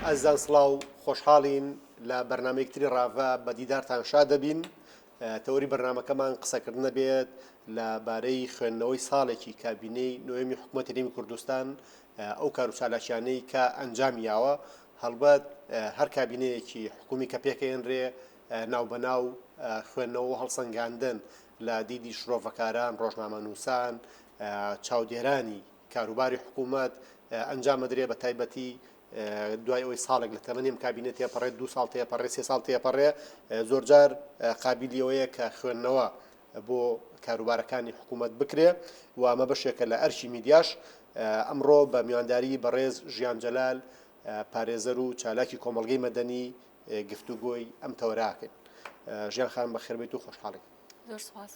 ئازیزان سڵاو، خۆشحاڵین لە بەرنامەیەک تری ڕاڤە بە دیدارتان شاد دەبین. تەوەری بەرنامەکەمان قسەکردنە بێت لە بارەی خوێندنەوەی ساڵێکی کابینەی نۆیەمی حکوومەتی هەرێمی کوردستان، ئەو کار و چالاکیانەی کە ئەنجامی یاوە. هەڵبەت هەر کابینەیەکی حکوومی کە پێکەێنرێ ناوبەناو خوێندنەوە و هەڵسەنگاندن لە دیدی شرۆڤەکاران، ڕۆژنامەنووسان، چاودێرانی کاروباری حکوومەت ئەنجام ئەدرێ، بە تایبەتی دوای ئەوەی ساڵێک لە تەمەنی ئەم کابینە تێپەڕێت، دوو ساڵ تێپەڕێ، سێ ساڵ تێپەڕێ، زۆرجار قابیلی ئەوەیە کە خوێندنەوە بۆ کاروبارەکانی حکوومەت بکرێ و ئەمە بەشێکە لە ئەرکی میدیاش. ئەمڕۆ بە میوانداری بەڕێز ژیان جەلال، پارێزەر و چالاکی کۆمەڵگەی مەدەنی گفتوگۆی ئەم تەوەرە ئەکەین. ژیان خان بەخێربێیت و خۆشحاڵین. زۆر سوپاس.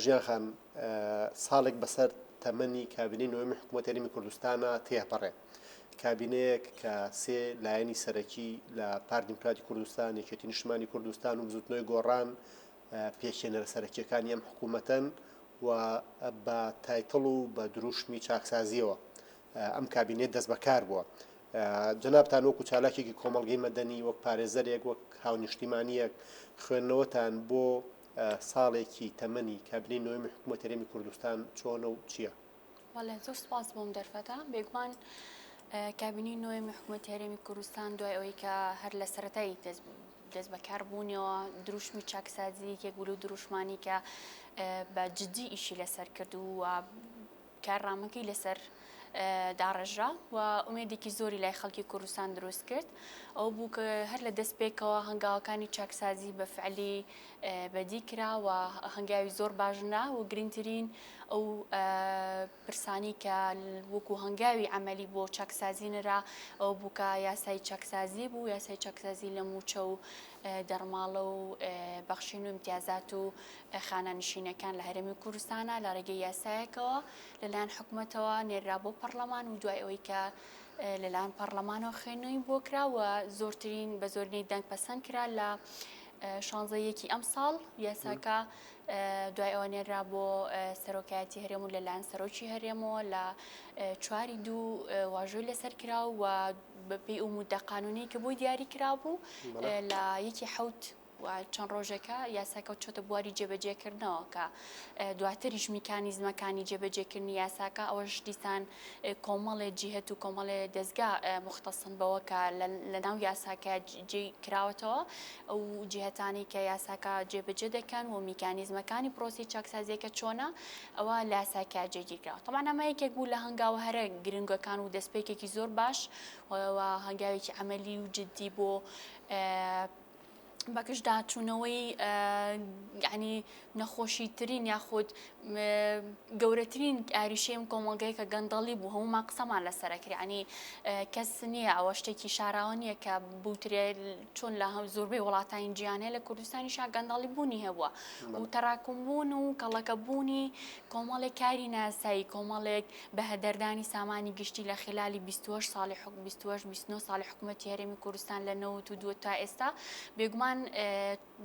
ژیان خان، ساڵێک بەسەر تەمەنی کابینەی نۆیەمی حکوومەتی هەرێمی کوردستانە تێپەڕێ. کابینەیەک کە سێ لایەنی سەرەکی لە پارتی دیموکراتی کوردستان، یەکێتی نیشتمانی کوردستان و بزووتنەوەی گۆڕان پێکهێنەرە سەرەکییەکانی ئەم حکوومەتەن و بە title و بە دروشمی چاکسازییەوە ئەم کابینەیە دەستبەکار بووە. جەنابتان وەکو چالاکێکی کۆمەڵگەی مەدەنی، وەک پارێزەرێک، وەک هاونیشتیمانییەک خوێندنەوەتان بۆ ساڵێکی تەمەنی کابینەی نۆیەمی حکوومەتی هەرێمی کوردستان چۆنە و چییە؟ بەڵێ زۆر سپاس بۆم دەرفەتە. بێگومان کابینەی نۆیەمی حکوومەتی هەرێمی کوردستان دوای ئەوەی کە هەر لە سەرەتای دەست بەکاربوونیەوە دروشمی چاکسازی یەکێک بوو لەو دروشمانی کە بە جدی ئیشی لەسەر کرد و کارنامەکەی لەسەر داڕێژرا و ئومێدێکی زۆری لای خەڵکی کوردستان دروست کرد. ئەو بوو کە هەر لە دەستپێکەوە هەنگاوەکانی چاکسازی بە فعلی بەدی کرا و هەنگاوی زۆر باش نرا و گرنگترین ئەو پرسانی کە وەکو هەنگاوی عەمەلی بۆ چاکسازی نرا ئەو بوو کە یاسای چاکسازی بوو، یاسای چاکسازی لە مووچە و دەرماڵە و بەخشین و ئیمتیازات و خانەنشینەکان لە هەرێمی کوردستانە لە ڕێگەی یاسایەکەوە لەلایەن حکومەتەوە نێررا بۆ پەڕلەمان و دوای ئەوەی کە لەلایەن پەڕلەمانەوە خوێندنەوەی بۆ کرا و زۆرترین بە زۆرینەی دەنگ پەسەند کرا لە شانزە یەکی ئەمساڵ یاساکە دوای ئەوە نێررا بۆ سەرۆکایەتی هەرێم و لەلایەن سەرۆکی هەرێمەوە لە چواری دوو واژۆی لەسەر کرا و بەپێی ئەو مودە قانونی کە بۆی دیاری کرابوو لە یەکی حەوت و چەند ڕۆژێکە یاساکە چۆتە بواری جێبەجێکردنەوە کە دواتریش میکانیزمەکانی جێبەجێکردنی یاساکە ئەوەش دیسان کۆمەڵێ جیهەت و کۆمەڵێ دەزگا موختەسن بەوە کە لەناو یاساکە جێ کراوەتەوە ئەو جیهەتانەی کە یاساکە جێبەجێ دەکەن و میکانیزمەکانی پرۆسی چاکسازیەکە چۆنە ئەوە لە یاساکە جێگیر کراوە. تەبعەن ئەمە یەکێک بوو لە هەنگاوە هەرە گرنگەکان و دەستپێکێکی زۆر باش و هەنگاوێکی عەمەلی و جدی بۆ بەگژداچوونەوەی یعنی نەخۆشیترین یاخود گەورەترین ئاریشەی ئەم کۆمەڵگەیە کە گەندەڵی بوو هەموومان قسەمان لەسەرە کرد یعنی کەس نییە ئەوە شتێکی شاراوە نییە کە بوترێ چۆن لە زۆربەی وڵاتانی جیهانەیە لە کوردستانیشا گەندەڵی بوونی هەبووە و تەراکم بوون و کەڵەکە بوونی کۆمەڵێک کاری ناسایی کۆمەڵێک بەهەدەردانی سامانی گشتی لە خلالی 28 ساڵی حک 28 29 ساڵی حکوومەتی هەرێمی کوردستان لە 92 تا ئێستا بێگومان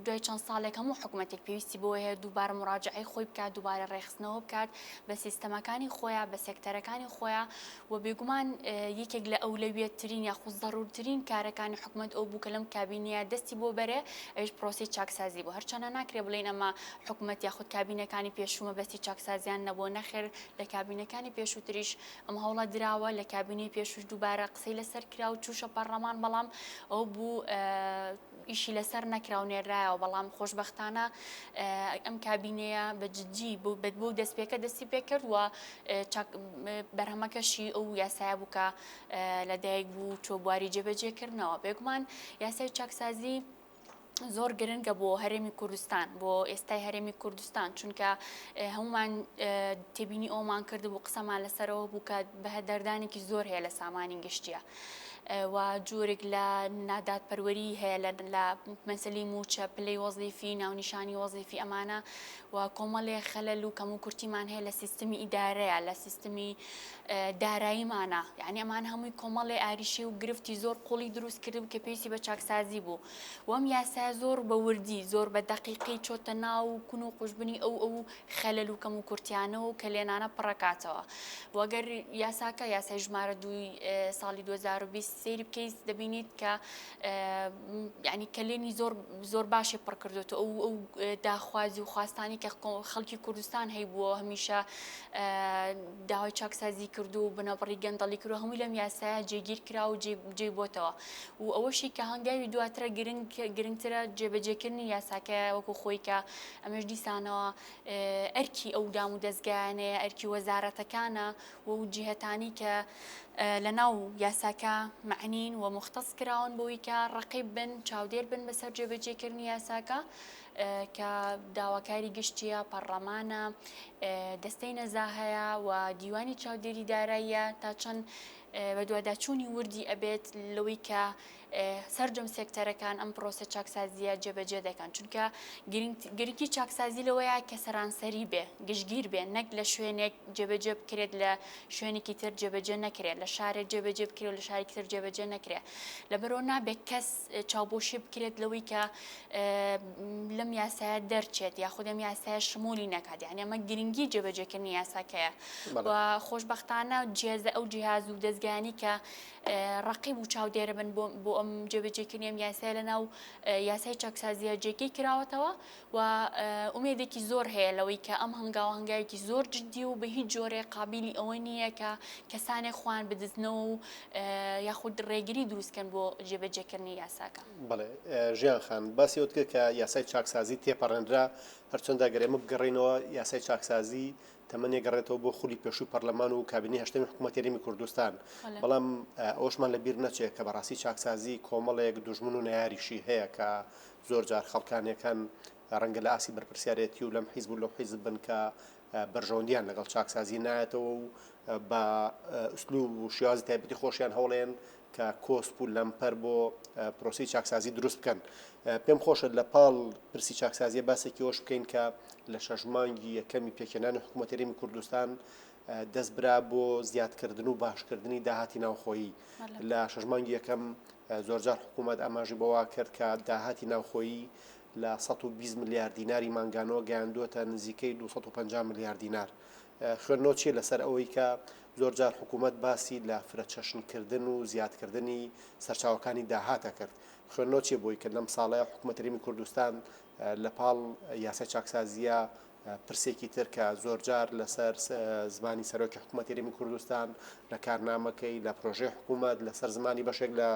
دوای چەند ساڵێک هەموو حکومەتێک پێویستی بەوە هەیە دووبارە موراجەعەی خۆی بکات، دووبارە ڕێکخستنەوە بکات بە سیستەمەکانی خۆیا، بە سێکتەرەکانی خۆیا و بێگومان یەکێک لە ئەولەویەتترین یاخود زەرورترین کارەکانی حکومەت ئەو بوو کە لەم کابینەیە دەستی بۆ بەرێ ئەویش پرۆسەی چاکسازی بوو. هەرچەندە ناکرێ بڵێین ئەمە حکومەت یاخود کابینەکانی پێشوو مەبەستی چاکسازیان نەبووە، نەخێر لە کابینەکانی پێشووتریش ئەم هەوڵە دراوە، لە کابینەی پێشووش دووبارە قسەی لەسەر کرا و چووشە پەڕلەمان بەڵام ئەو بوو ئیشی لەسەر نەکرا و نێرایەوە، بەڵام خۆشبەختانە ئەم کابینەیە بە جدی بۆ دەستپێکە دەستی پێکرد و بەرهەمەکەشی ئەو یاسایە بوو کە لەدایک بوو چۆ بواری جێبەجێکردنەوە. بێگومان یاسای چاکسازی زۆر گرنگە بۆ هەرێمی کوردستان بۆ ئێستای هەرێمی کوردستان چونکە هەمومان تێبینی ئەومان کردبوو قسەمان لەسەرەوە بوو کە بەهەدەردانێکی زۆر هەیە لە سامانی گشتیە. و جۆرێک لە نادادپەروەری هەیە لە مەسەلی مووچە، پلەی وەزیفی، ناونیشانی وەزیفی ئەمانە و کۆمەڵێ خەلەل و کەموکورتیمان هەیە لە سیستمی ئیدارەیە، لە سیستمی داراییمانە، یعنی ئەمان هەمووی کۆمەڵێ ئاریشەی و گرفتی زۆر قوڵی دروست کردبوو کە پێویستی بە چاکسازی بوو و ئەم یاسایە زۆر بە وردی زۆر بە دەقیقی چۆتە ناو کون و قوژبنی ئەو ئەو خەلەل و کەموکورتیانە و کەلێنانە پڕەکاتەوە و گەر یاساکە یاسای ژمارە دووی ساڵی 2020. سەیری بکەیت دەبینیت کە یعنی کەلێنی زۆر زۆر باشی پڕ کردوێتەوە ئەو ئەو داخوازی و خواستانی کە خەڵکی کوردستان هەیبووە هەمیشە داوای چاکسازی کردو و بنەبڕی گەندەڵی کردو هەمووی لەم یاسایە جێگیر کرا و جێ بۆتەوە و ئەوەشی کە هەنگاوی دواترە گرنگ گرنگترە جێبەجێکردنی یاساکەیە وەکو خۆی کە ئەمەش دیسانەوە ئەرکی ئەو دام و دەزگایانەیە ئەرکی وەزارەتەکانە و جیهەتانی کە لە ناو یاساکە مەعنین و موختەس کراون بەوەی کە ڕەقیب بن، چاودێر بن بەسەر جێبەجێکردنی یاساکە کە داواکاری گشتییە، پەڕڵەمانە، دەستەی نەزاهەیە و دیوانی چاودێری داراییە تا چەند بەدواداچوونی وردی ئەبێت لەوەی کە سەرجەم سێکتەرەکان ئەم پرۆسە چاکسازییە جێبەجێ دەکەن، چونکە گرنگی چاکسازی لەوەیە کە سەرانسەری بێ، گشتگیر بێ، نەک لە شوێنێک جێبەجێ بکرێت لە شوێنێکی تر جێبەجێ نەکرێت، لە شارێک جێبەجێ بکرێت و لە شارێکی تر جێبەجێ نەکرێت. لەبەرئەوە نابێت کەس چاوپۆشی بکرێت لەوەی کە لەم یاسایە دەرچێت یاخود ئەم یاسایە شمولی نەکات، یعنی ئەمە گرنگی جێبەجێکردنی یاساکەیە. و خۆشبەختانە ئەو جیهاز و دەزگایانەی کە ڕەقیب و چاودێرە بن بۆ ئەم جێبەجێکردنی ئەم یاسایە لە ناو یاسای چاکسازیە جێگەی کراوەتەوە و ئومێدێکی زۆر هەیە لەوەی کە ئەم هەنگاوە هەنگاوێکی زۆر جدی و بە هیچ جۆرێک قابیلی ئەوە نییە کە کەسانێک خۆیان بدزنەوە و یاخود ڕێگری دروستکەن بۆ جێبەجێکردنی یاساکە. بەڵێ ژیان خان باسی ئەوت کرد کە یاسای چاکسازی تێپەڕێنرا، هەرچەندە گەر ئێمە بگەڕێینەوە یاسای چاکسازی تەمەنی گەڕێتەوە بۆ خولی پێشووی پەرلەمان و کابینەی هەشتەمی حکوومەتی هەرێمی کوردستان، بەڵام ئەوەشمان لە بیر نەچێت کە بەڕاستی چاکسازی کۆمەڵێک دوژمن و نەیاریشی هەیە کە زۆر جار خەڵکانێک هەن ڕەنگە لە ئاستی بەرپرسیارێتی و لەم حیزب و لەو حیزب بن کە بەرژەوەندیان لەگەڵ چاکسازی نایەتەوە و بە ئوسلوب و شێوازی تایبەتی خۆشیان هەوڵێن کە کۆسپ و لەمپەر بۆ پرۆسەی چاکسازی دروست بکەن. پێم خۆشە لە پاڵ پرسی چاکسازیە باسێکی ئەوەش بکەین کە لە شەش مانگی یەکەمی پێکهێنانی حکوومەتی هەرێمی کوردستان دەست برا بۆ زیادکردن و باشکردنی داهاتی ناوخۆیی. لە شەش مانگی یەکەم زۆرجار حکوومەت ئاماژەی بەوە کرد کە داهاتی ناوخۆیی لە 120 ملیار دیناری مانگانەوە گەیاندووەتە نزیکەی 250 ملیار دینار. خوێندنەوە چییە لەسەر ئەوەی کە زۆرجار حکوومەت باسی لە فرەچەشنکردن و زیادکردنی سەرچاوەکانی داهات ئەکرد؟ خوێندنەوە چییە بۆی کە لەم ساڵەیا حکوومەت هەرێمی کوردستان لە پاڵ یاسای چاکسازییە پرسێکی تر کە زۆرجار لەسەر زمانی سەرۆکی حکوومەت هەرێمی کوردستان لە کارنامەکەی لە پرۆژەی حکوومەت لەسەر زمانی بەشێک لە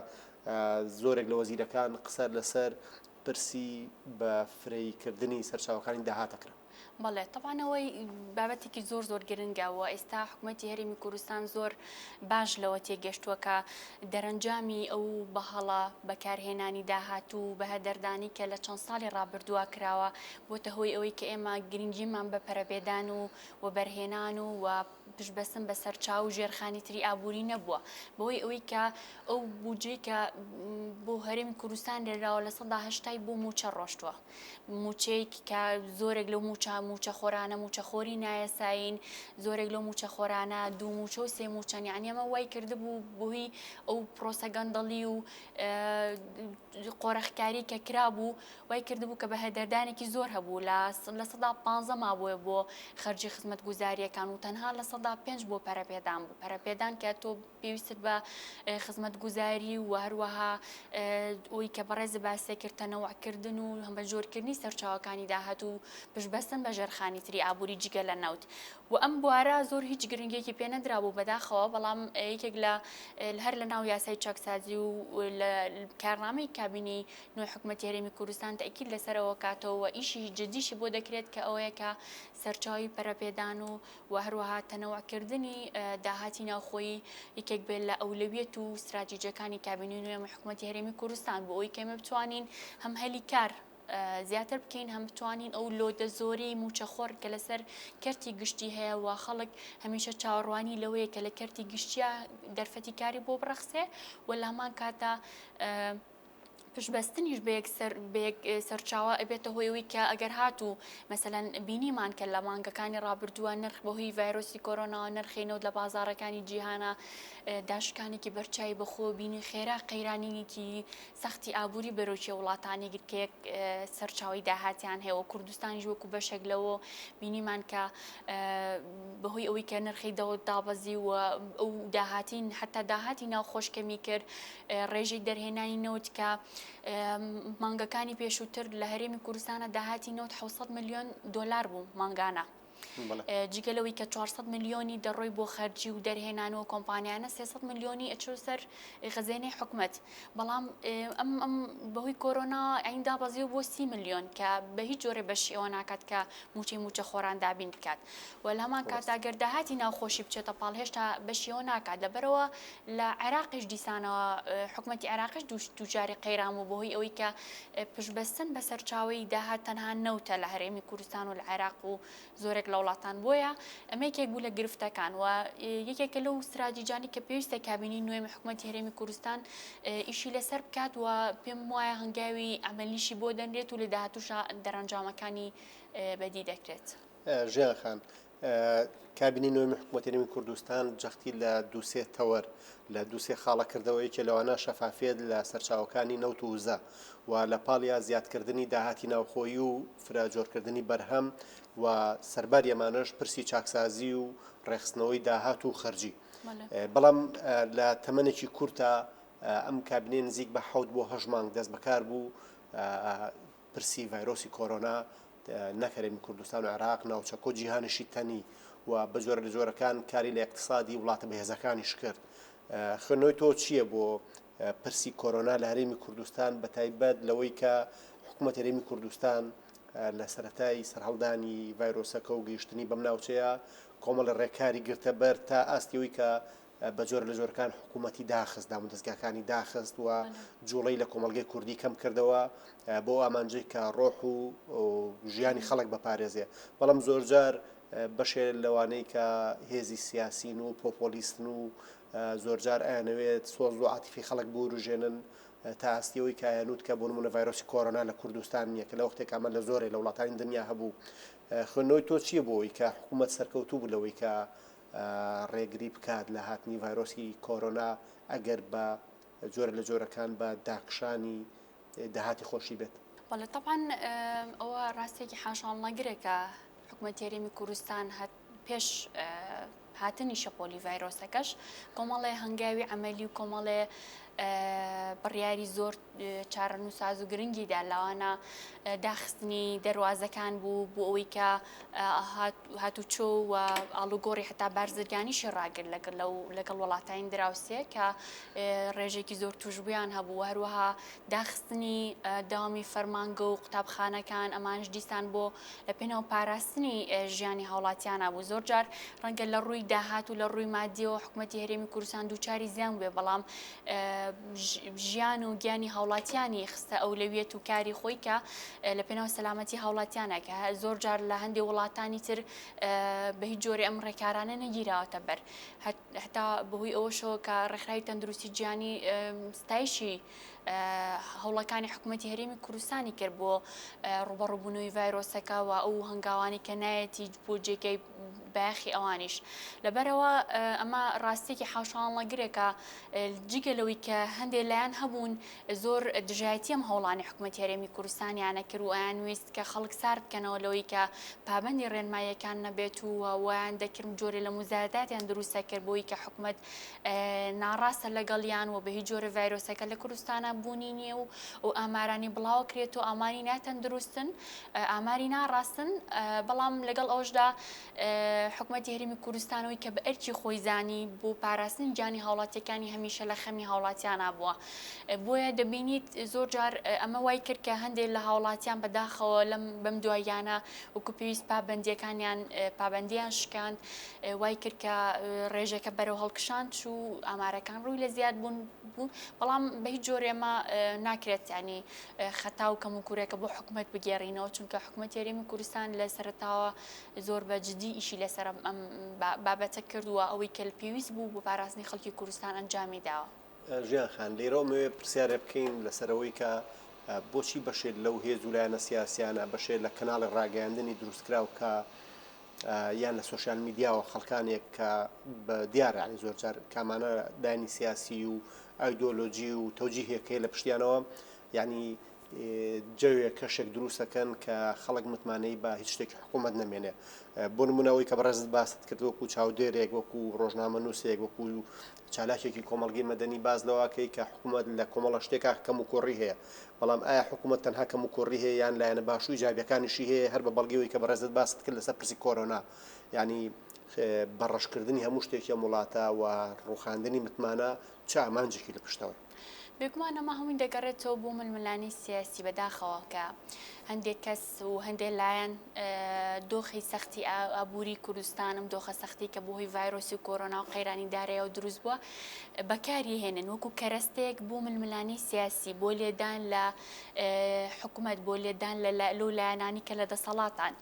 زۆرێک لە وەزیرەکان قسە لەسەر پرسی بە فرەییکردنی سەرچاوەکانی داهات ئەکرا. بەڵێ تەبعەن ئەوەی بابەتێکی زۆر زۆر گرنگە و ئێستا حکوومەتی هەرێمی کوردستان زۆر باش لەوە تێگەشتووە کە دەرەنجامی ئەو بەهەڵە بەکارهێنانی داهات و بەهەدەردانی کە لە چەند ساڵی ڕابردووە کراوە بۆتە هۆی ئەوەی کە ئێمە گرنگیمان بە پەرەپێدان و وەبەرهێنان و و پشتبەستن بە سەرچاو و ژێرخانی تری ئابووری نەبووە بەهۆی ئەوەی کە ئەو بودجەی کە بۆ هەرێمی کوردستان نێراوە 80% بۆ مووچە ڕۆشتووە. مووچەیەک کە زۆرێک لەو مووچە مووچەخۆرانە مووچەخۆری نایاسایین، زۆرێک لەو مووچەخۆرانە دوو مووچە و سێ مووچەن، یەعنی ئەمە وای کردبوو بەهۆی ئەو پرۆسە گەندەڵی و قۆرخکاری کە کرابوو وای کردبوو کە بەهەدەردانێکی زۆر هەبوو لە 15% مابووە بۆ خەرجی خزمەتگوزارییەکان و تەنها 5% بۆ پەرەپێدان بوو پەرەپێدان کە تۆ پێویستت بە خزمەتگوزاری و هەروەها ئەوەی کە بەڕێزت باسی کرد تەنەوعکردن و هەمەجۆرکردنی سەرچاوەکانی داهات و پشتبەستن بە ژێرخانی تری ئابووری جگە لە نەوت و ئەم بوارە زۆر هیچ گرنگیەکی پێ نەدرابوو بەداخەوە بەڵام یەکێک لە هەر لە ناو یاسای چاکسازی و لە کارنامەی کابینەی نوێی حکومەتی هەرێمی کوردستان تەئکید لەسەرەوە کاتەوە و ئیشی جدیشی بۆ دەکرێت کە ئەوەیە کە سەرچاوی پەرەپێدان و و هەروەها تەنەوعکردنی داهاتی ناوخۆیی یەکێک بێت لە ئەولەویەت و ستراتیجەکانی کابینەی نوێمی حکومەتی هەرێمی کوردستان بۆ ئەوەی کە ئێمە بتوانین هەم هەلی کار زیاتر بکەین هەم بتوانین ئەو لۆدە زۆری موچەخۆر کە لەسەر کەرتی گشتی هەیە و خەڵک هەمیشە چاوەڕوانی لەوەیە کە لە کەرتی گشتیا دەرفەتی کاری بۆ بڕەخسێ و لە هەمان کاتا. پشتبەستنیش بە یەک سەر بە یەک سەرچاوە ئەبێتە هۆی ئەوەی کە ئەگەر هاتوو مەسەلەن بینیمان کە لە مانگەکانی ڕابردووە نرخ بەهۆی ڤایرۆسی کۆرۆناوە نرخی نەوت لە بازاڕەکانی جیهانا داشکانێکی بەرچاوی بەخۆوە بینی خێرا قەیرانێکی سەختی ئابووری بەرۆکی وڵاتانی گرت کە یەک سەرچاوەی داهاتیان هەیە و کوردستانیش وەکو بەشێک لەوە بینیمان کە بەهۆی ئەوەی کە نرخی دەوت دابەزی و ئەو داهاتی حتا داهاتی ناوخۆش کەمی کرد ڕێژەی دەرهێنانی نەوت کە مانگەکانی پێشووتر لە هەرێمی کوردستانە داهاتی نەوت 600 ملیۆن دۆلار بوو مانگانە. جگە لەوەی کە 400 ملیۆنی دەڕۆی بۆ خەرجی و دەرهێنان و کۆمپانیانە 300 ملیۆنی ئەچۆ سەر خەزێنەی حکومەت بەڵام ئەم ئەم بەهۆی کۆرۆنا ئەین دابەزیوە بۆ 30 ملیۆن کە بە هیچ جۆرێ بەشی ئەوە ناکات کە موچەی موچە خۆران دابین بکات و لە هەمان کاتدا گەر داهاتی ناوخۆشی بچێتە پاڵ هێشتا بەشی ئەوە ناکات لەبەرەوە لە عێراقیش دیسانەوە حکومەتی عێراقیش دووچاری قەیران بوو بەهۆی ئەوەی کە پشتبەستن بە سەرچاوەی داهات تەنها نەوتە لە هەرێمی کوردستان و لە عێراق و زۆرێک لە وڵاتان بۆیە ئەمە یەکێک بوو لە گرفتەکان و یەکێکە لەو ستراتیجانی کە پێویستە کابینی نوێمی حکومەتی هەرێمی کوردستان ئیشی لەسەر بکات و پێم وایە هەنگاوی عەمەلیشی بۆ دەنرێت و لە داهاتووشا دەرەنجامەکانی بەدی دەکرێت. ژیان خان، کابینەی نۆیەمی حکوومەتی هەرێمی کوردستان جەختی لە دووسێ تەوەر لە دووسێ خاڵە کردەوە یەکێ لەوانە شەفافیەت لە سەرچاوەکانی نەوت و وزە و لە پاڵیا زیادکردنی داهاتی ناوخۆیی و فرە جۆرکردنی بەرهەم و سەرباری ئەمانەش پرسی چاکسازی و ڕێکخستنەوەی داهات و خەرجی بەڵام لە تەمەنێکی کورتە ئەم کابینەی نزیک بە حەوت بۆ هەشت مانگ دەست بەکار بوو پرسی ڤایرۆسی کۆرۆنا نەک هەرێمی کوردستان و عێراق، ناوچەکە و جیهانیشی تەنی و بە جۆرە لە جۆرەکان کاری لە ئیقتسادی وڵاتە بەهێزەکانیش کرد. خوێندنەوەی تۆ چییە بۆ پرسی کۆرۆنا لە هەرێمی کوردستان بە تایبەت لەوەی کە حکوومەت هەرێمی کوردستان لە سەرەتای سەرهەڵدانی ڤایرۆسەکە و گەیشتنی بەم ناوچەیە کۆمەڵە ڕێکاری گرتە بەر تا ئاستی ئەوەی کە بە جۆرە لە جۆرەکان حکوومەتی داخست، دامودەزگاکانی داخست و جوڵەی لە کۆمەڵگەی کوردی کەم کردەوە بۆ ئامانجەی کە ڕۆح و ژیانی خەڵک بپارێزێ. بەڵام زۆرجار بەشێ لەوانەی کە هێزی سیاسین و پۆپۆلیستن و زۆرجار ئەیانەوێت سۆز و عاتیفی خەڵک بوروژێنن تا ئاستی ئەوەی کە ئەیانوت کە بۆ نمونە ڤایرۆسی کۆرۆنا لە کوردستان نییە کە لە وەختێک ئەمە لە زۆرێ لە وڵاتانی دنیا هەبوو. خوێندنەوەی تۆ چییە بۆ ئەوەی کە حکوومەت سەرکەوتوو بوو لەوەی کە ڕێگری بکات لە هاتنی ڤایرۆسی کۆرۆنا ئەگەر بە جۆرە لە جۆرەکان بە داکشانی داهاتی خۆشی بێت. بەڵێ تەبعەن ئەوە ڕاستیەکی حاشاهەڵنەگرە کە حکومەتی هەرێمی کوردستان پێش هاتنی شەپۆلی ڤایرۆسەکەش کۆمەڵێ هەنگاوی عەمەلی و کۆمەڵێ بڕیاری زۆر چارەنووساز و گرنگی دا لەوانە داخستنی دەروازەکان بوو بۆ ئەوەی کە هاتوچۆ و ئاڵوگۆڕی حتا بارزرگانیشی ڕاگرت لەگەڵ لەگەڵ وڵاتانی دراوسێ کە ڕێژێکی زۆر توشبوویان هەبوو هەروەها داخستنی داوامی فەرمانگە و قوتابخانەکان ئەمانش دیسان بۆ لە پێناو پاراستنی ژیانی هاوڵاتیانە بوو زۆر جار ڕەنگە لە ڕووی داهات و لە ڕووی مادیەوە حکوومەتی هەرێمی کوردستان دووچاری زیان بێ بەڵام ژیان و گیانی هاوڵاتیانی خستە ئەولەویەت و کاری خۆی کە لە پێناو سەلامەتی هاوڵاتیانە کە زۆر جار لە هەندێک وڵاتانی تر بە هیچ جۆرێ ئەم ڕێکارانە نەگیراوەتە بەر هەتا بەهۆی ئەوەشەوە کە ڕێکخراوی تەندروستی جیهانی ستایشی هەوڵەکانی حکوومەتی هەرێمی کوردستانی کرد بۆ ڕوبەڕوبوونەوەی ڤایرۆسەکە و ئەو هەنگاوانی کە نایەتی بۆ جێگەی بایەخی ئەوانیش لەبەرەوە ئەمە ڕاستیەکی حاشاهەڵنەگرێکە جگە لەوەی کە هەندێک لایەن هەبوون زۆر دژایەتی ئەم هەوڵانی حکوومەتی هەرێمی کوردستانیانە کرد و ئەیان ویست کە خەڵک سارد بکەنەوە لەوەی کە پابەندی ڕێنماییەکان نەبێت و وایان دەکرد جۆرێ لە موزایەداتیان دروست دەکرد بۆی کە حکوومەت ناڕاستە لەگەڵیان و بە هیچ جۆرە ڤایرۆسەکە لە کوردستانە بوونی نییە و ئەو ئامارانی بڵاوکرێت و ئاماری ناتەندروستن ئاماری ناڕاستن بەڵام لەگەڵ ئەوشدا حکومەتی هەرێمی کوردستانەوەی کە بە ئەرکی خۆی زانی بۆ پاراستنی گیانی هاوڵاتیەکانی هەمیشە لە خەمی هاوڵاتیانا بووە بۆیە دەبینیت زۆر جار ئەمە وای کرد کە هەندێک لە هاوڵاتیان بەداخەوە لەم بەم دواییانە وەکو پێویست پابەندیەکانیان پابەندیان شکاند وای کرد کە ڕێژەکە بەرەو هەڵکشان چوو ئامارەکان ڕووی لە زیاد بوون بوو بەڵام بە هیچ جۆرێ ئەمە ناکرێت ینی خەتا و کەموکورێکە بۆ حکومەت بگێڕینەوە چونکە حکومەتی هەرێمی کوردستان لە سەرەتاوە زۆر بە جدی ئیشی لەسەر ئەم بابەتە کردووە ئەوەی کە پێویست بوو بۆ پاراستنی خەڵکی کوردستان ئەنجامی داوە. ژیان خان، لێرەوە ئەمەوێ پرسیارێ بکەین لەسەر ئەوەی کە بۆچی بەشێ لەو هێز و لایەنە سیاسیانە، بەشێ لە کەناڵی ڕاگەیاندنی دروستکراو کە یان لە سۆشیال میدیاوە خەڵکانێک کە بە دیارە یانی زۆر جار کامانە لایەنی سیاسی و ئایدۆلۆجی و تەوجیهێک هەیە لە پشتیانەوە یانی جەوێک کەشێک دروست ئەکەن کە خەڵک متمانەی بە هیچ شتێکی حکوومەت نەمێنێ. بۆ نموونە ئەوەی کە بەڕێزت باست کرد وەکوو چاودێرێک، وەکوو ڕۆژنامەنووسێک، وەکوو چالاکێکی کۆمەڵگەی مەدەنی باس لەوە ئەکەی کە حکوومەت لە کۆمەڵە شتێکا کەموکوڕی هەیە. بەڵام ئایا حکوومەت تەنها کەموکوڕی هەیە یان لایەنە باش و ئیجابییەکانیشی هەیە هەر بە بەڵگەی ئەوەی کە بەڕێزت باست کرد لەسەر پرسی کۆرۆنا یانی بە ڕەشکردنی هەموو شتێکی ئەم وڵاتە و ڕووخاندنی متمانە چ ئامانجێکی لە پشتەوەیە؟ بێگومان ئەمە هەمووی دەگەڕێتەوە بۆ ململانێی سیاسی، بەداخەوە کە هەندێک کەس و هەندێک لایەن دۆخی سەختی ئابووری کوردستان، ئەم دۆخە سەختی کە بەهۆی ڤایرۆسی کۆرۆنا و قەیرانی دارایەوە دروست بووە، بەکاری هێنن وەکو کەرەستەیەک بۆ ململانێی سیاسی، بۆ لێدان لە حکومەت، بۆ لێدان لە لەو لایەنانی کە لە دەسەڵاتان.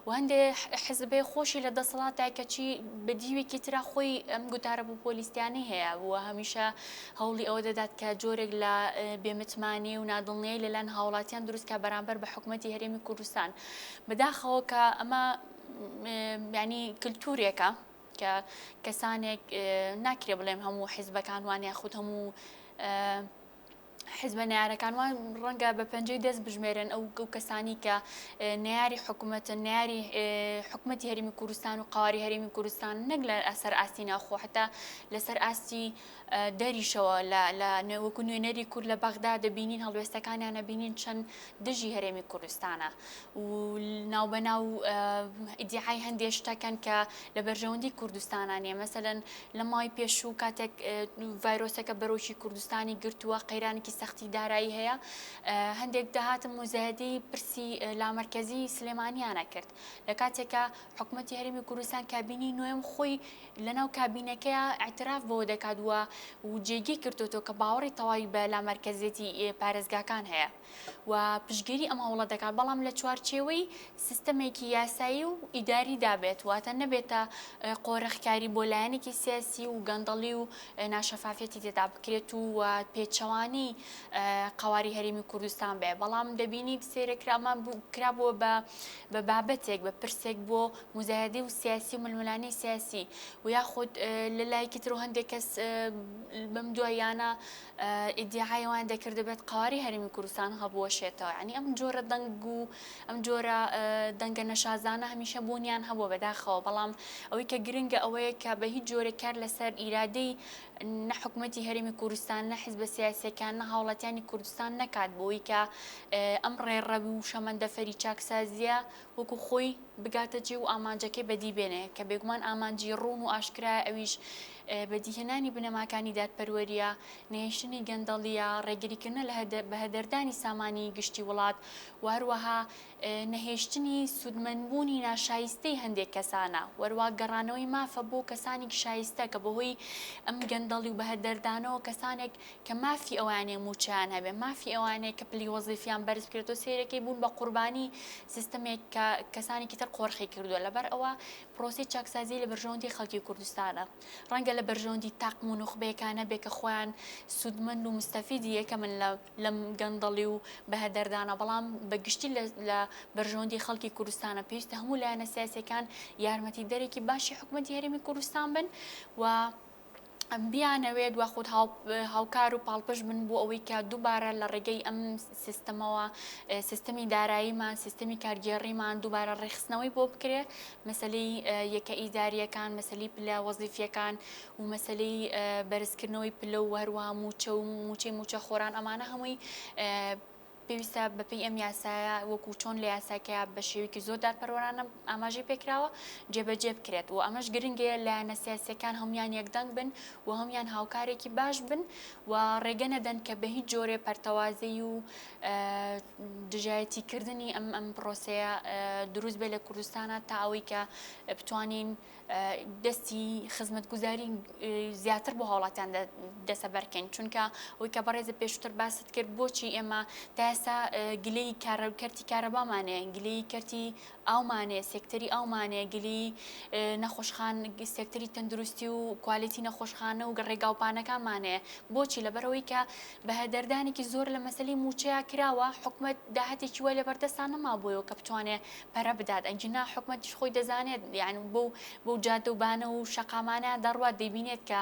و هەندێ حزب هەیە خۆشی لە دەسەڵاتدایە کەچی بە دیوێکی ترا خۆی ئەم گوتارە پۆپۆلیستیانەی هەیە و هەمیشە هەوڵی ئەوە دەدات کە جۆرێک لە بێمتمانەی و نادڵنیایی لەلایەن هاوڵاتیان دروست کا بەرامبەر بە حکومەتی هەرێمی کوردستان. بەداخەوە کە ئەمە یانی کلتورێکە کە کەسانێک ناکرێ بڵێم هەموو حیزبەکان وان یاخود هەموو حیزبە نەیارەکان وان ڕەنگە بە پەنجەی دەست بژمێرن ئەو کەسانی کە نەیاری حکوومەتن نەیاری حکوومەتی هەرێمی کوردستان و قواری هەرێمی کوردستان نەک لە ئەسەر ئاستی ناوخۆ حتا لەسەر ئاستی دەریشەوە لە وەکو نوێنەری کورد لە بەغدا دەبینین هەڵوێستەکانیان نەبینین چەند دژی هەرێمی کوردستانە و ناوبەناو ئیدیعای هەندێ شتەکەن کە لە بەرژەوەندی کوردستانە نیە مەسەلەن لە ماوەی پێشوو کاتێک ڤایرۆسەکە بەرۆکی کوردستانی گرتووە قەیرانێکی سەختی دارایی هەیە هەندێک دەهاتن موزایەدەی پرسی لامەرکەزی سلێمانیانە کرد لە کاتێکا حکومەتی هەرێمی کوردستان کابینەی نۆیەم خۆی لەناو کابینەکەیا ئیعتراف بەوە دەکات و و جێگەی کردۆتەوە کە باوەڕی تەواوی بە لامەرکەزیەتی پارێزگاکان هەیە. و پشتگیری ئەم هەوڵە دەکات، بەڵام لە چوارچێوەی سیستەمێکی یاسایی و ئیداریدا بێت، واتە نەبێتە قۆرخکاری بۆ لایەنێکی سیاسی و گەندەڵی و ناشەفافیەتی تێدا بکرێت و پێچەوانەی قەواری هەرێمی کوردستان بێ، بەڵام دەبینیت سەیرە کرا ئەمە کرابووە بە بە بابەتێک بە پرسێک بۆ موزایەدەی و سیاسی و ململانێی سیاسی و یاخود لە لایەکی تر و هەندێک کەس بەم دواییانە ئیدیعای ئەوان دەکرد دەبێت قەوارەی هەرێمی کوردستان هەڵبوەشێتەوە یانی ئەم جۆرە دەنگ و ئەم جۆرە دەنگە نەشازانە هەمیشە بوونیان هەبووە بەداخەوە بەڵام ئەوەی کە گرنگە ئەوەیە کە بە هیچ جۆرێک کار لەسەر ئیرادەی نە حکوومەتی هەرێمی کوردستان نە حزبە سیاسیەکان نە هاوڵاتیانی کوردستان نەکات بۆی کە ئەم ڕێڕەوی و شەمەندەفەری چاکسازیە وەکو خۆی بگاتە جێ و ئامانجەکەی بەدی بێنێ کە بێگومان ئامانجی ڕوون و ئاشکرایە ئەویش بەدیهێنانی بنەماکانی دادپەروەرییە، نەهێشتنی گەندەڵییە، ڕێگریکردنە لە بەهەدەردانی سامانی گشتی وڵات و هەروەها نەهێشتنی سوودمەندبوونی ناشایستەی هەندێک کەسانە و هەروەها گەڕانەوەی مافە بۆ کەسانێکی شایستە کە بەهۆی ئەم گەندەڵی و بەهەدەردانەوە کەسانێک کە مافی ئەوانەیە مووچەیان هەبێ، مافی ئەوانەیە کە پلی وەزیفیان بەرز بکرێتەوە، سەیرەکەی بوون بە قوربانی سیستەمێک کە کەسانێکی تر قۆرخی کردووە، لەبەر ئەوە پرۆسەی چاکسازی لە بەرژەوەندی خەڵکی کوردستانە، ڕەنگە لە بەرژەوەندی تاقم و نوخبەیەکا نەبێ کە خۆیان سوودمەند و موستەفیدی یەکەمن لە لەم گەندەڵی و بەهەدەردانە، بەڵام بە گشتی لە لە بەرژەوەندی خەڵکی کوردستانە، پێویستە هەموو لایەنە سیاسیەکان یارمەتیدەرێکی باشی حکومەتی هەرێمی کوردستان بن و بیانەوێت یاخود هاوکار و پاڵپشت بن بۆ ئەوەی کە دووبارە لە ڕێگەی ئەم سیستەمەوە سیستەمی داراییمان سیستەمی کارگێڕیمان دووبارە ڕێکخستنەوەی بۆ بکرێ مەسەلەی یەکە ئیداریەکان مەسەلی پلە وەزیفیەکان و مەسەلەی بەرزکردنەوەی پلە و هەروەها موچە و موچەی موچەخۆران ئەمانە هەمووی پێویستە بەپێی ئەم یاسایە وەکو چۆن لە یاساکەیا بە شێوەیەکی زۆر دادپەروەرانە ئاماژەی پێکراوە جێبەجێ بکرێت و ئەمەش گرنگەیە لایەنە سیاسیەکان هەموان یەکدەنگ بن و هەموان هاوکارێکی باش بن و ڕێگە نەدەن کە بە هیچ جۆرێ پەرتەوازەی و دژایەتی کردنی ئەم ئەم پرۆسەیە دروست بێ لە کوردستانە تا ئەوەی کە بتوانین دەستی خزمەتگوزاری زیاتر بۆ هاوڵاتیان دەسەبەرکەین چونکە ئەوەی کە بەڕێزە پێشتر باست کرد بۆچی ئێمە تا ئێستا گلەی کەرتی کارەبامانەیە گلەی کەرتی ئاومانەیە، سێکتەری ئاومانەیە، گلەیی نەخۆشخان، سێکتەری تەندروستی و کوالێتی نەخۆشخانە و ڕێگاوبانەکانمانەیە. بۆچی؟ لەبەرئەوەی کە بەهەدەردانێکی زۆر لە مەسەلەی مووچەیا کراوە، حکومەت داهاتێکی وای لەبەردەستا نەمابووەوە کە بتوانێ پەرە بدات، ئەگینا حکومەتیش خۆی دەزانێت یان بەو بەو جادە و بانە و شەقامانە دەڕوات دەیبینێت کە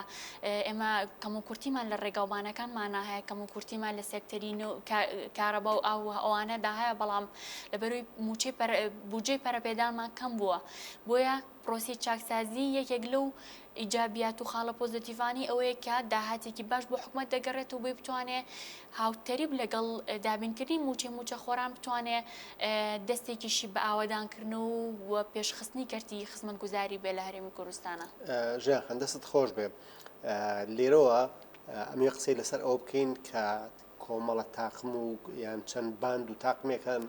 ئێمە کەموکورتیمان لە ڕێگاوبانەکانمانا هەیە، کەموکورتیمان لە سێکتەری کارەبا و ئاو و ئەوانەدا هەیە، بەڵام لەبەرئەوەی مووچەی بودجەی پەرەپێدانمان کەم بووە، بۆیە پرۆسەی چاکسازی یەکێک لەو ئیجابیات و خاڵە پۆزەتیڤانەی ئەوەیە کە داهاتێکی باش بۆ حکومەت دەگەڕێت و بۆی بتوانێ هاوتەریب لەگەڵ دابینکردنی مووچەی مووچەخۆران بتوانێ دەستێکیشی بە ئاوەدانکردنەوە و پێشخستنی کەرتی خزمەتگوزاری بێ لە هەرێمی کوردستانا. ژیان خان دەستت خۆش بێ. لێرەوە ئەمەوێ قسەی لەسەر ئەوە بکەین کە کۆمەڵە تاقم و یان چەند باند و تاقمێک هەن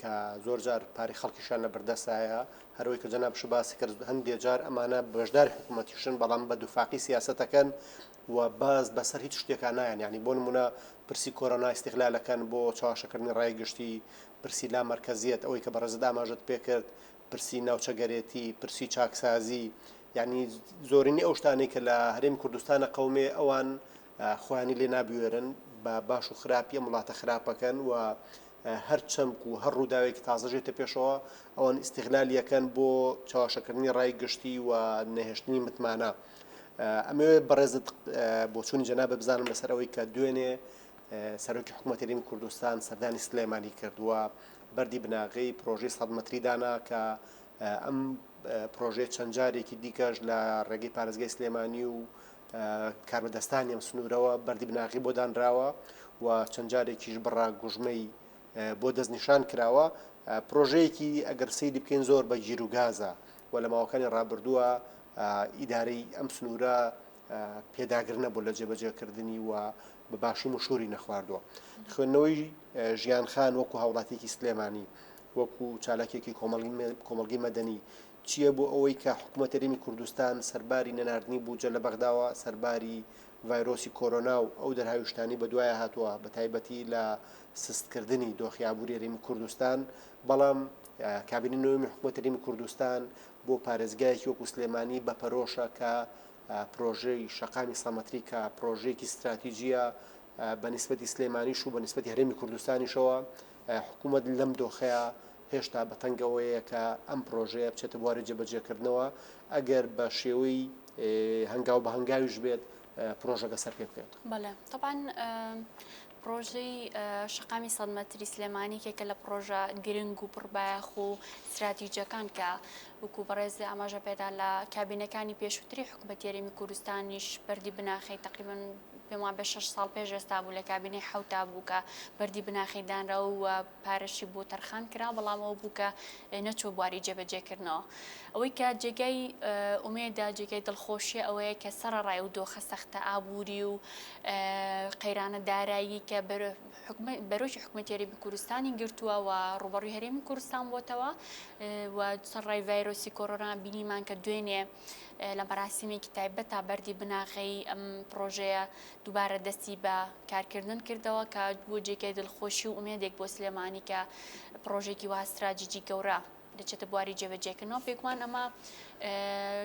کە زۆر جار پارەی خەڵکیشیان لە بەردەستایە، هەروەی کە جەنابشت باسی کرد هەندێ جار ئەمانە بەشداری حکوومەتیشن بەڵام بە دووفاقی سیاسەتەکەن و باز بەسەر هیچ شتێکا نایەن یعنی بۆ نمونە پرسی کۆرۆنا ئیستیغلالەکەن بۆ چەواشەکردنی ڕای گشتی پرسی لا مەرکەزیەت ئەوەی کە بەڕێزت ئاماژەت پێکرد پرسی ناوچەگەرێتی پرسی چاکسازی یعنی زۆرینەی ئەو شتانەی کە لە هەرێمی کوردستانە قەومێ ئەوان خۆیانی لێ نابوێرن بە باش و خراپی ئەم وڵاتە خراپەکەن و هەر چەمک و هەر ڕووداوێکی تازە ژێتە پێشەوە ئەوان ئیستیغلالیەکەن بۆ چەواشەکردنی ڕای گشتی و نەهێشتنی متمانە. ئەمەوێ بەڕێزت بۆچوونی جەنابت بزانم لەسەر ئەوەی کە دوێنێ سەرۆکی حکوومەتی هەرێمی کوردستان سەردانی سلێمانی کرد و بەردی بناغەی پرۆژەی 100 مەتری دانا کە ئەم پرۆژەیە چەند جارێکی دیکەش لە ڕێگەی پارێزگای سلێمانی و کاربەدەستانی ئەم سنوورەوە بەردی بناغی بۆ دانراوە و چەند جارێکیش بڕە گوژمەی بۆ دەستنیشان کراوە. پرۆژەیەکی ئەگەر سەیری بکەین زۆر بە گیروگازە و لە ماوەکانی ڕابردووە ئیدارەی ئەم سنوورە پێداگر نەبوو لە جێبەجێکردنی و بە باشی مشوری نەخواردووە. خوێندنەوەی ژیان خان وەکو هاوڵاتیەکی سلێمانی وەکو چالاکێکی کۆمەڵگەی مەدەنی چییە بۆ ئەوەی کە حکوومەت هەرێمی کوردستان سەرباری نەناردنی بودجە لە بەغداوە، سەرباری ڤایرۆسی کۆرۆنا و ئەو دەرهاویشتانەی بەدوایە هاتووە بە تایبەتی لە سستکردنی دۆخی ئابووری هەرێمی کوردستان، بەڵام کابینەی نۆیەمی حکوومەت هەرێمی کوردستان بۆ پارێزگایەکی وەکو سلێمانی بە پەرۆشە کە پرۆژەی شەقامی سەمەتری کە پرۆژەیەکی ستراتیجیە بە نیسبەتی سلێمانیش و بە نیسبەتی هەرێمی کوردستانیشەوە حکوومەت لەم دۆخەیە هێشتا بە تەنگەوەیە کە ئەم پرۆژەیە بچێتە بواری جێبەجێکردنەوە، ئەگەر بە شێوەی هەنگاو بە هەنگاویش بێت پرۆژەکە سەرپێ بکەوێت. بەڵێ تەبعەن پرۆژەی شەقامی سەد مەتری سلێمانی یەکێکە لە پرۆژە گرنگ و پڕبایەخ و ستراتیجەکان کە وەکو بەڕێز ئاماژە پێدا لە کابینەکانی پێشووتری حکوومەتی هەرێمی کوردستانیش بەردی بناخەی تەقریبەن پێم وابێ شەش ساڵ پێش ئێستا بوو لە کابینەی حەوتا بوو کە بەردی بناخەی دانرا و پارەشی بۆ تەرخان کرا، بەڵام ئەوە بوو کە نەچووە بواری جێبەجێکردنەوە. ئەوەی کە جێگای ئومێدە، جێگای دڵخۆشییە ئەوەیە کە سەرەڕای ئەو دۆخە سەختە ئابووری و قەیرانە دارایی کە بەرۆکی حکومەتی هەرێمی کوردستانی گرتووە و ڕووبەڕووی هەرێمی کوردستان بۆتەوە و سەرەڕای ڤایرۆسی کۆرۆنا بینیمان کە دوێنێ لە مەراسیمێکی تایبەتا بەردی بناغەی ئەم پڕۆژەیە دووبارە دەستی بە کارکردن کردەوە کە بووە جێگای دڵخۆشی و ئومێدێک بۆ سلێمانی کە پڕۆژەیەکی وەها ستراتیجی گەورە دەچێتە بواری جێبەجێکردنەوە. بێگومان ئەمە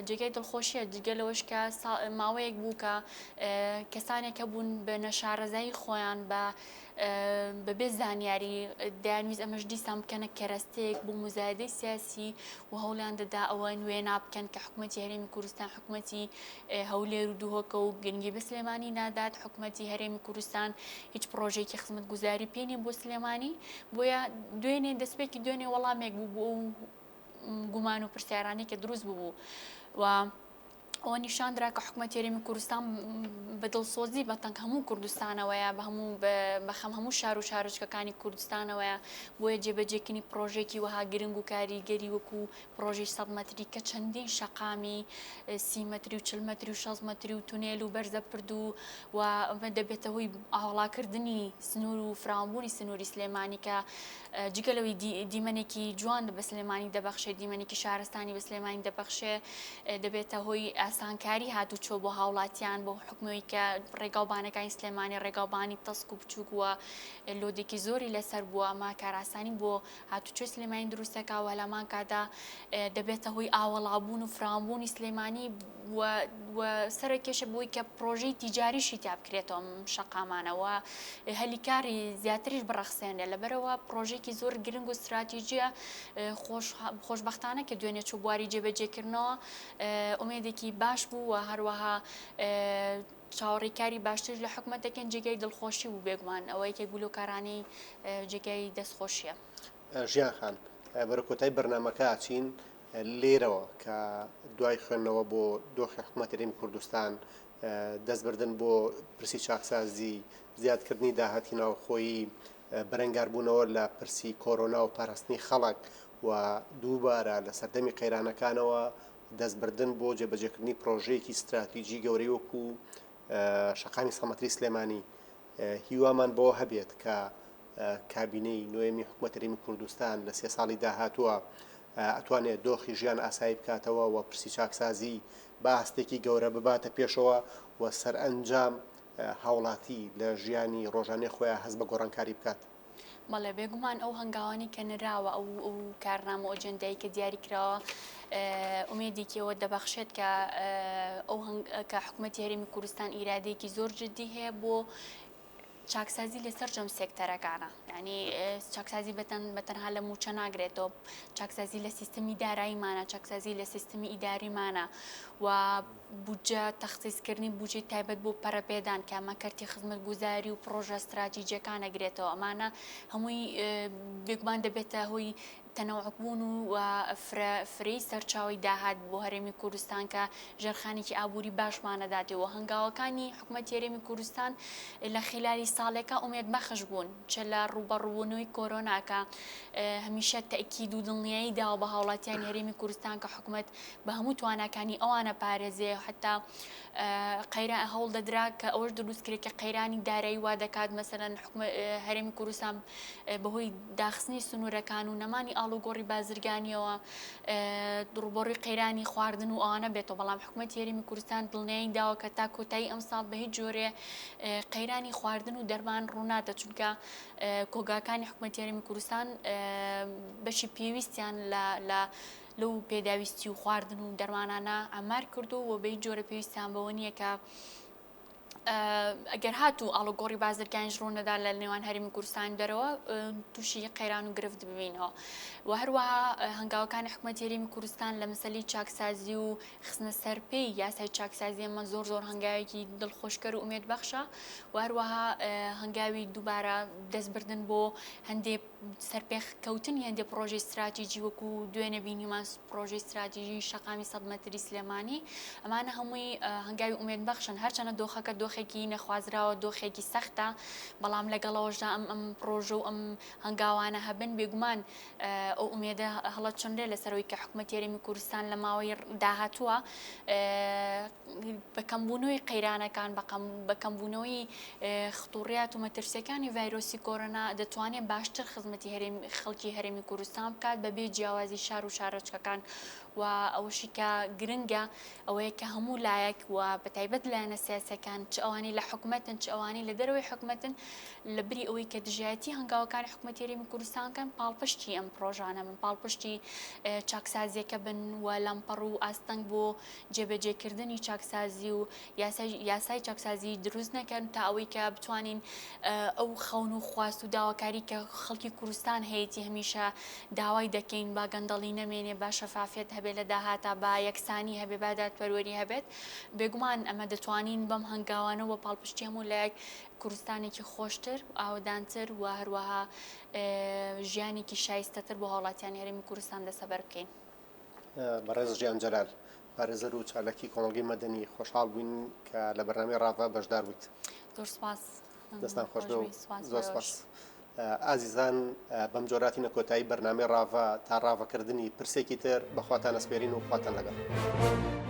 جێگای دڵخۆشیە، جگە لەوەش کە ماوەیەک بوو کە کەسانێک هەبوون بە نەشارەزایی خۆیان بە بەبێ زانیاری دەیانویست ئەمەش دیسان بکەنە کەرەستەیەک بۆ موزایەدەی سیاسی و هەوڵیان دەدا ئەوە وێنا بکەن کە حکوومەتی هەرێمی کوردستان حکوومەتی هەولێر و دهۆکە و گرنگی بە سلێمانی نادات، حکومەتی هەرێمی کوردستان هیچ پڕۆژەیەکی خزمەتگوزاری پێ نیە بۆ سلێمانی، بۆیە دوێنێ دەستپێکی دوێنێ وەڵامێک بوو بۆ ئەو گومان و پرسیارانەی کە دروست ببوو و ئەوە نیشان درا کە حکومەتی هەرێمی کوردستان بە دڵسۆزی بە تەنگ هەموو کوردستانەوەیە، بە هەموو بە خەم هەموو شار و شارۆچکەکانی کوردستانەوەیە، بۆیە جێبەجێکردنی پڕۆژەیەکی وەها گرنگ و کاریگەری وەکو پڕۆژەی سەد مەتری کە چەندین شەقامی سی مەتری و چل مەتری و شەست مەتری و تونێل و بەرزە پرد و و ئەمە دەبێتە هۆی ئاوەڵاکردنی سنوور و فراوانبوونی سنووری سلێمانی کە جگە لەوەی دیمەنێکی جوان بە سلێمانی دەبەخشێ، دیمەنێکی شارستانی بە سلێمانی دەبەخشێ، دەبێتە هۆی. ئاسانکاری هاتوچۆ بۆ هاوڵاتیان بۆ حکومەوەی کە ڕێگاوبانەکانی سلێمانی ڕێگاوبانی تەسک و بچووک وە load ێکی زۆری لەسەر بووە ئەمە کارئاسانی بۆ هاتوچۆی سلێمانی دروستەکا و لەمان کاتا دەبێتە هۆی ئاوەڵابوون و فراوانبوونی سلێمانی و سەرکێشە بۆی کە پرۆژەی تیجاریشی تیا بکرێتەوە ئەم شەقامانە و هەلی کاری زیاتریش بڕەخسێنرێت لەبەرەوە پرۆژێکی زۆر گرنگ و ستراتیژیە خۆش خۆشبەختانە کە دوێنێ چوو بواری جێبەجێکردنەوە ئومێدێکی باش بوو و هەروەها چاوەڕێی کاری باشتریش لە حکومەت دەکەین، جێگای دڵخۆشی بوو بێگومان ئەوە یەکێک بوو لەو کارانەی جێگای دەستخۆشییە. ژیان خان، بەرەو کۆتایی بەرنامەکە ئەچین، لێرەوە کە دوای خوێندنەوە بۆ دۆخی حکومەتی هەرێمی کوردستان، دەستبردن بۆ پرسی چاکسازی، زیادکردنی داهاتی ناوخۆیی، بەرەنگاربوونەوە لە پرسی کۆرۆنا و پاراستنی خەڵک و دووبارە لە سەردەمی قەیرانەکانەوە دەستبردن بۆ جێبەجێکردنی پرۆژەیەکی ستراتیجی گەورەی وەکو شەقامی سەمەتری سلێمانی هیوامان بەوە هەبێت کە کابینەی نوێمی حکوومەت هەرێمی کوردستان لە سێ ساڵی داهاتووە ئەتوانێت دۆخی ژیان ئاسایی بکاتەوە و پرسی چاکسازی بە ئاستێکی گەورە بباتە پێشەوە و سەرئەنجام هاوڵاتی لە ژیانی ڕۆژانەی خۆیان هەست بە گۆڕانکاری بکات. بەڵێ بێگومان ئەو هەنگاوانەی کە نراوە ئەو ئەو کارنامە و ئەجێندای کە دیاری کراوە ئومێدێکی ئەوە دەبەخشێت کە ئەو کە حکوومەتی هەرێمی کوردستان ئیرادەیەکی زۆر جددی هەیە بۆ چاکسازی لە سەرجەم سێکتەرەکانە ینی چاکسازی بەتەن بە تەنها لە موچە ناگرێتەوە چاکسازی لە سیستمی داراییمانە چاکسازی لە سیستمی ئیداریمانە و بودجە، تەخسیسکردنی بودجەی تایبەت بۆ پەرەپێدان کە ئەمە کەرتی خزمەتگوزاری و پڕۆژە ستراتیجییەکان ئەگرێتەوە، ئەمانە هەمووی بێگومان دەبێتە هۆی تەنەوعبوون و فرە فرەی سەرچاوەی داهات بۆ هەرێمی کوردستان کە ژێرخانێکی ئابووری باشمان ئەداتێ و هەنگاوەکانی حکومەتی هەرێمی کوردستان لە خیلالی ساڵێکا ئومێدبەخش بوون چ لە ڕووبەڕووبوونەوەی کۆرۆنا کە هەمیشە تەئکید و دڵنیایی داوە بە هاوڵاتیانی هەرێمی کوردستان کە حکومەت بە هەموو تواناکانی ئەوانە پارێزێ حتا قەیران هەوڵ دەدرا کە ئەوەش دروست کرێت کە قەیرانی دارایی وا دەکات مەسەلەن حکومە هەرێمی کوردستان بەهۆی داخستنی سنوورەکان و نەمانی ئاڵوگۆڕی بازرگانیەوە ڕووبەڕووی قەیرانی خواردن و ئەوانە بێتەوە بەڵام حکومەتی هەرێمی کوردستان دڵنیایی داوە کە تا کۆتایی ئەمساڵ بە هیچ جۆرێ قەیرانی خواردن و دەرمان ڕوونادە چونکە کۆگاکانی حکومەتی هەرێمی کوردستان بەشی پێویستیان لە لە لەو پێداویستی و خواردن و دەرمانانە ئامار کردو و بە هیچ جۆرە پێویستیان بەوە نییە کە ئەگەر هاتوو ئاڵوگۆڕی بازرگانیش ڕوونەدا لە نێوان هەرێمی کوردستان دەرەوە تووشی قەیران و گرفت ببینەوە و هەروەها هەنگاوەکانی حکومەتی هەرێمی کوردستان لە مەسەلەی چاکسازی و خستنە سەر پێی یاسای چاکسازی ئەمە زۆر زۆر هەنگاوێکی دڵخۆشکەر و ئومێدبەخشە و هەروەها هەنگاوی دووبارە دەستبردن بۆ هەندێ سەرپێکەوتنی هەندێک پڕۆژەی ستراتیجی وەکو دوێنێ بینیمان پڕۆژەی ستراتیژی شەقامی سەد مەتری سلێمانی ئەمانە هەمووی هەنگاوی ئومێدبەخشن هەرچەنە دۆخەکە دۆخێکی نەخوازراوە دۆخێکی سەختە بەڵام لەگەڵەوەشدا ئەم ئەم پڕۆژە و ئەم هەنگاوانە هەبن بێگومان ئەو ئومێدە هەڵەچنرێ لەسەرەوەی کە حکومەتی هەرێمی کوردستان لە ماوەی داهاتووە بە کەمبوونەوەی قەیرانەکان، بە کەمبوونەوەی خطوڕیات و مەترسییەکانی ڤایرۆسی کۆرۆنا دەتوانێت باشتر خزمەتی هەرێم خەڵکی هەرێمی کوردستان بکات بەبێ جیاوازی شار و شارۆچکەکان و ئەوەشی کە گرنگە ئەوەیە کە هەموو لایەک و بەتایبەت لایەنە سیاسیەکان چ ئەوانەی لە حکومەتن چ ئەوانەی لە دەرەوەی حکومەتن لە بری ئەوەی کە دژایەتی هەنگاوەکانی حکومەتی هەرێمی کوردستان بکەن پاڵپشتی ئەم پڕۆژانە بن پاڵپشتی چاکسازیەکە بن و لەمپەڕ و ئاستەنگ بۆ جێبەجێکردنی چاکسازی و یاسای چاکسازی دروست نەکەن تا ئەوەی کە بتوانین ئەو خەون و خواست و داواکاری کە خەڵکی کوردستان هەیەی هەمیشە داوای دەکەین با گەندەڵی نەمێنێ با شەفافیەت هەبێت لە داهاتا با یەکسانی هەبێ با دادپەروەری هەبێت بێگومان ئەمە دەتوانین بەم هەنگاوانە و پاڵپشتی هەموو لایەک کوردستانێکی خۆشتر و ئاوەدانتر و هەروەها ژیانێکی شایستەتر بۆ هاوڵاتیانی هەرێمی کوردستان دەستەبەر بکەین. بەڕێز ژیان جەلال، پارێزەر و چالاکی کۆمەڵگەی مەدەنی، خۆشحاڵ بووین کە لە بەرنامەی ڕاڤە بەشدار بوویت. زۆر سپاس. دەستان خۆش بێ و زۆر سپاس. ئازیزان بەم جۆرە هاتینە کۆتایی بەرنامەی ڕاڤە، تا ڕاڤەکردنی پرسێکی تر بە خواتان ئەسپێرین و خواتان لەگەڵ.